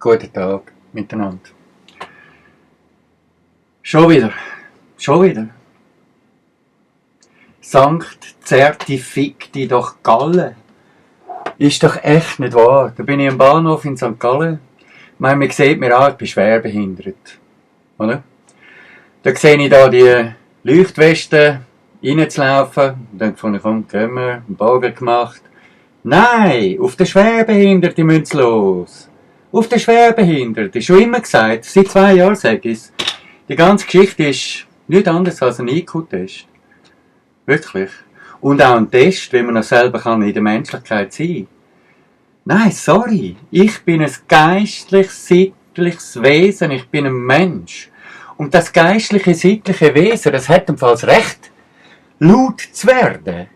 Guten Tag miteinander. Schon wieder. Sankt Zertifikti doch Gallen. Ist doch echt nicht wahr. Da bin ich am Bahnhof in St. Gallen. Ich meine, man sieht mir an, ich bin schwerbehindert. Oder? Da sehe ich da die Leuchtwesten reinzulaufen. Und dann fand ich, komm, gehen wir, einen Bogen gemacht. Nein, auf den Schwerbehinderten müssen sie los. Auf den Schwerbehinderten. Schon immer gesagt, seit 2 Jahren sage ich es. Die ganze Geschichte ist nichts anderes als ein IQ-Test. Wirklich. Und auch ein Test, wie man noch selber kann in der Menschlichkeit sein. Nein, sorry. Ich bin ein geistliches, sittliches Wesen. Ich bin ein Mensch. Und das geistliche, sittliche Wesen, das hat ebenfalls Recht, laut zu werden.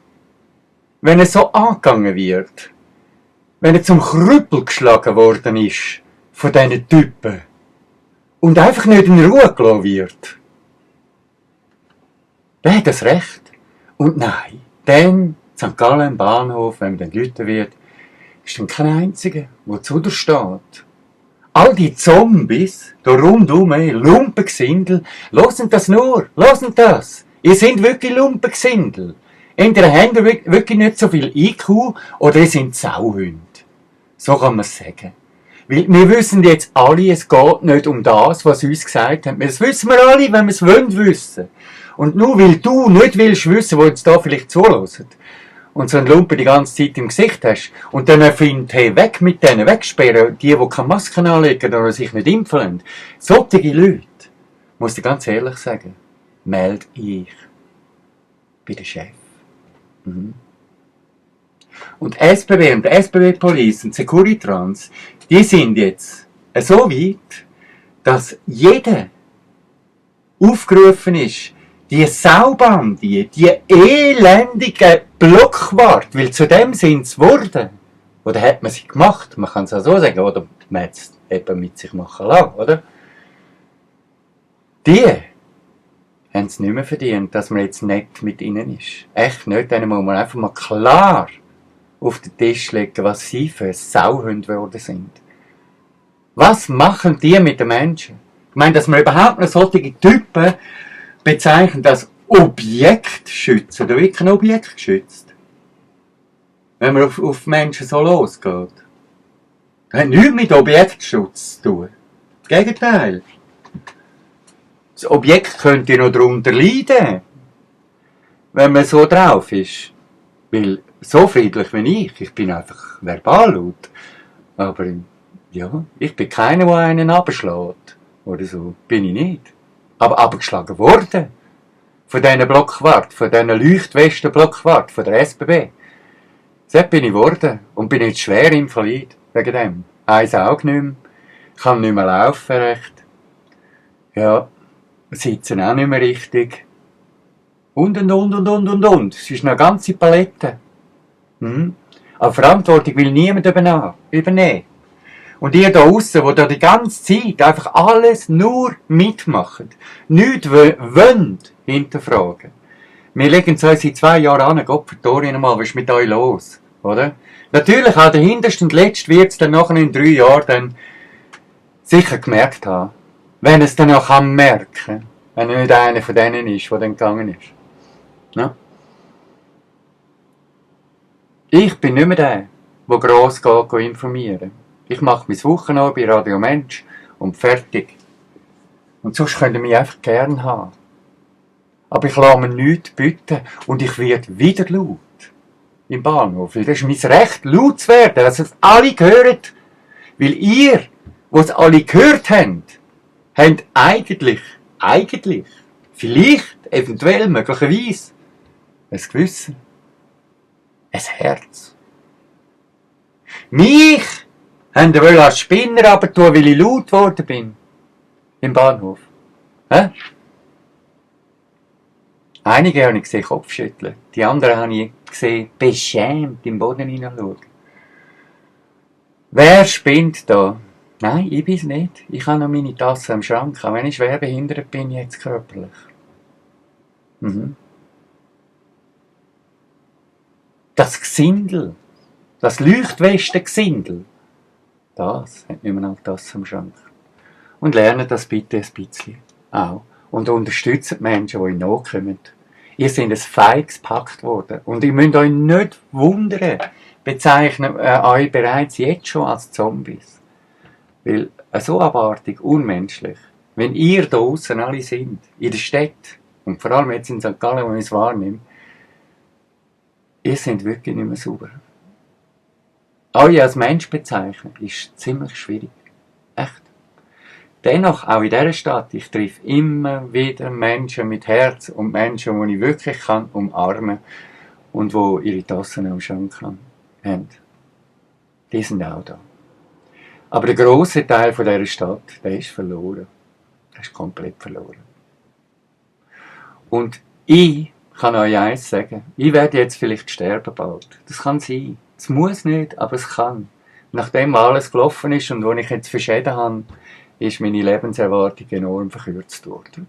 Wenn er so angegangen wird. Wenn er zum Krüppel geschlagen worden ist von diesen Typen. Und einfach nicht in Ruhe gelassen wird. Der hat das Recht. Und nein, dann, St. Gallen Bahnhof, wenn man dann läuten wird, ist dann kein einziger, der zu dir steht. All die Zombies, da rundum, Lumpengesindel, hören das nur, hören das. Ihr seid wirklich Lumpengesindel. Entweder habt ihr wirklich nicht so viel IQ, oder ihr seid Sauhunde. So kann man es sagen. Weil wir wissen jetzt alle, es geht nicht um das, was sie uns gesagt haben. Das wissen wir alle, wenn wir es wissen wollen. Und nur weil du nicht willst wissen, wo jetzt da vielleicht zuhören, und so einen Lumpen die ganze Zeit im Gesicht hast, und dann findet, hey, weg mit denen, wegsperren, die keine Masken anlegen oder sich nicht impfen lassen. Solche Leute, muss ich ganz ehrlich sagen, melde ich bei den Chef. Und SBB und SBB Police und Securitrans, die sind jetzt so weit, dass jeder aufgerufen ist, die Saubande, die elendige Blockwart, weil zu dem sind sie geworden. Oder hat man sie gemacht? Man kann es auch so sagen, oder man hat es eben mit sich machen lassen, oder? Die haben es nicht mehr verdient, dass man jetzt nett mit ihnen ist. Echt nicht, denen muss man einfach mal klar auf den Tisch legen, was sie für Sauhunde geworden sind. Was machen die mit den Menschen? Ich meine, dass man überhaupt noch solche Typen bezeichnet als Objektschützer. Da wird kein Objekt geschützt. Wenn man auf Menschen so losgeht. Das hat nichts mit Objektschutz zu tun. Das Gegenteil. Das Objekt könnte noch darunter leiden, wenn man so drauf ist. Weil so friedlich wie ich bin einfach verbal laut. Aber ja, ich bin keiner, der einen abschlägt. Oder so. Bin ich nicht. Aber abgeschlagen worden. Von diesen Blockwart, von diesen Leuchtwesten-Blockwart, von der SBB. So bin ich geworden. Und bin jetzt schwer invalid. Wegen dem. Eins Auge nicht mehr. Kann nicht mehr laufen recht. Ja. Sitzen auch nicht mehr richtig. Und. Es ist eine ganze Palette. Aber Verantwortung will niemand übernehmen. Und ihr da aussen, die da die ganze Zeit einfach alles nur mitmachen, nichts wollen hinterfragen. Wir legen es uns seit 2 Jahren an, Gott verdammt einmal, was ist mit euch los? Oder? Natürlich, auch der Hinterste und Letzte wird es dann nachher in 3 Jahren dann sicher gemerkt haben. Wenn es dann auch merken kann, wenn er nicht einer von denen ist, der dann gegangen ist. Ja? Ich bin nicht mehr der gross geht informieren. Ich mache mein Wochenende bei Radio Mensch und fertig. Und sonst könnt ihr mich einfach gern haben. Aber ich lasse mir nichts bieten und ich werde wieder laut. Im Bahnhof. Weil das ist mein Recht, laut zu werden, dass es alle hören. Weil ihr, die es alle gehört habt eigentlich, vielleicht, eventuell, möglicherweise, ein Gewissen, ein Herz. Mich haben die wohl als Spinner runtertun, weil ich laut geworden bin. Im Bahnhof. Hä? Einige habe ich gesehen Kopfschütteln. Die anderen habe ich gesehen beschämt im Boden hineinschauen. Wer spinnt da? Nein, ich bin's nicht. Ich habe noch meine Tasse am Schrank. Auch wenn ich schwer behindert bin, jetzt körperlich. Das Gesindel, das Leuchtwestengesindel, Das hat niemand noch das am Schrank. Und lernt das bitte ein bisschen auch. Und unterstützt die Menschen, die in Not kommen. Ihr seid ein Feiges gepackt worden. Und ihr müsst euch nicht wundern, bezeichnen euch bereits jetzt schon als Zombies. Weil so abartig, unmenschlich, wenn ihr da draussen alle sind, in der Stadt, und vor allem jetzt in St. Gallen, wo ich es wahrnehme, ihr seid wirklich nicht mehr sauber. Euch als Mensch bezeichnen, ist ziemlich schwierig. Echt. Dennoch, auch in dieser Stadt, ich treffe immer wieder Menschen mit Herz und Menschen, die ich wirklich kann umarmen und die ihre Tassen am Schrank haben. Die sind auch da. Aber der grosse Teil von dieser Stadt, der ist verloren. Der ist komplett verloren. Und ich kann euch eins sagen, ich werde jetzt vielleicht sterben bald. Das kann sein. Es muss nicht, aber es kann. Nachdem alles gelaufen ist und wo ich jetzt für Schäden habe, ist meine Lebenserwartung enorm verkürzt worden.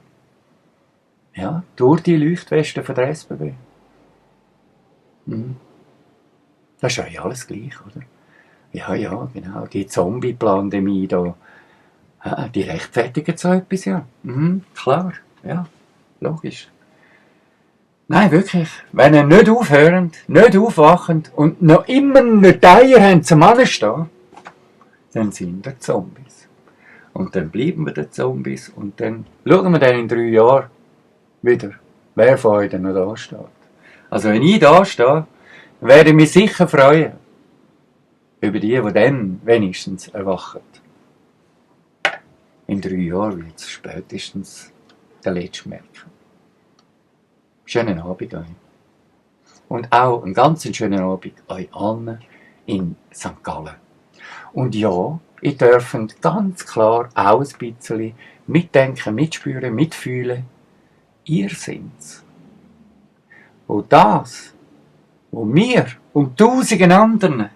Ja, durch die Leuchtwesten von der SBB. Mhm. Das ist eigentlich alles gleich, oder? Ja, genau. Die Zombie-Pandemie da, die rechtfertigen so etwas, ja. Mhm, klar, ja, logisch. Nein, wirklich. Wenn ihr nicht aufhört, nicht aufwachend und noch immer nicht die Eier haben zum Anstehen, dann sind wir Zombies. Und dann bleiben wir die Zombies und dann schauen wir dann in 3 Jahren wieder, wer von euch denn noch da steht. Also wenn ich da stehe, werde ich mich sicher freuen über die dann wenigstens erwachen. In 3 Jahren wird es spätestens der Letzte merken. Schönen Abend euch. Und auch einen ganz schönen Abend euch allen in St. Gallen. Und ja, ihr dürft ganz klar auch ein bisschen mitdenken, mitspüren, mitfühlen. Ihr sind's. Wo das, wo mir und tausenden anderen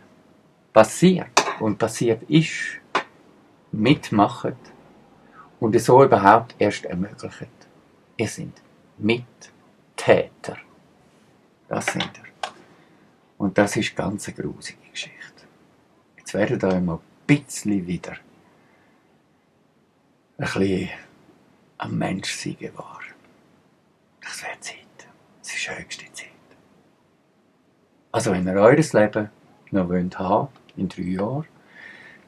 passiert und passiert ist, mitmachen und es so überhaupt erst ermöglicht. Ihr seid Mittäter. Das sind ihr. Und das ist ganz eine grusige Geschichte. Jetzt werdet ihr mal ein bisschen wieder ein bisschen am Menschsein gewahr. Das wäre Zeit. Das ist höchste Zeit. Also wenn ihr eures Leben noch wollt haben, in 3 Jahren,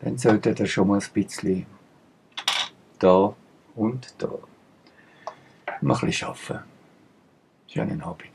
dann solltet ihr schon mal ein bisschen da und da mal ein bisschen arbeiten. Schönen Abend.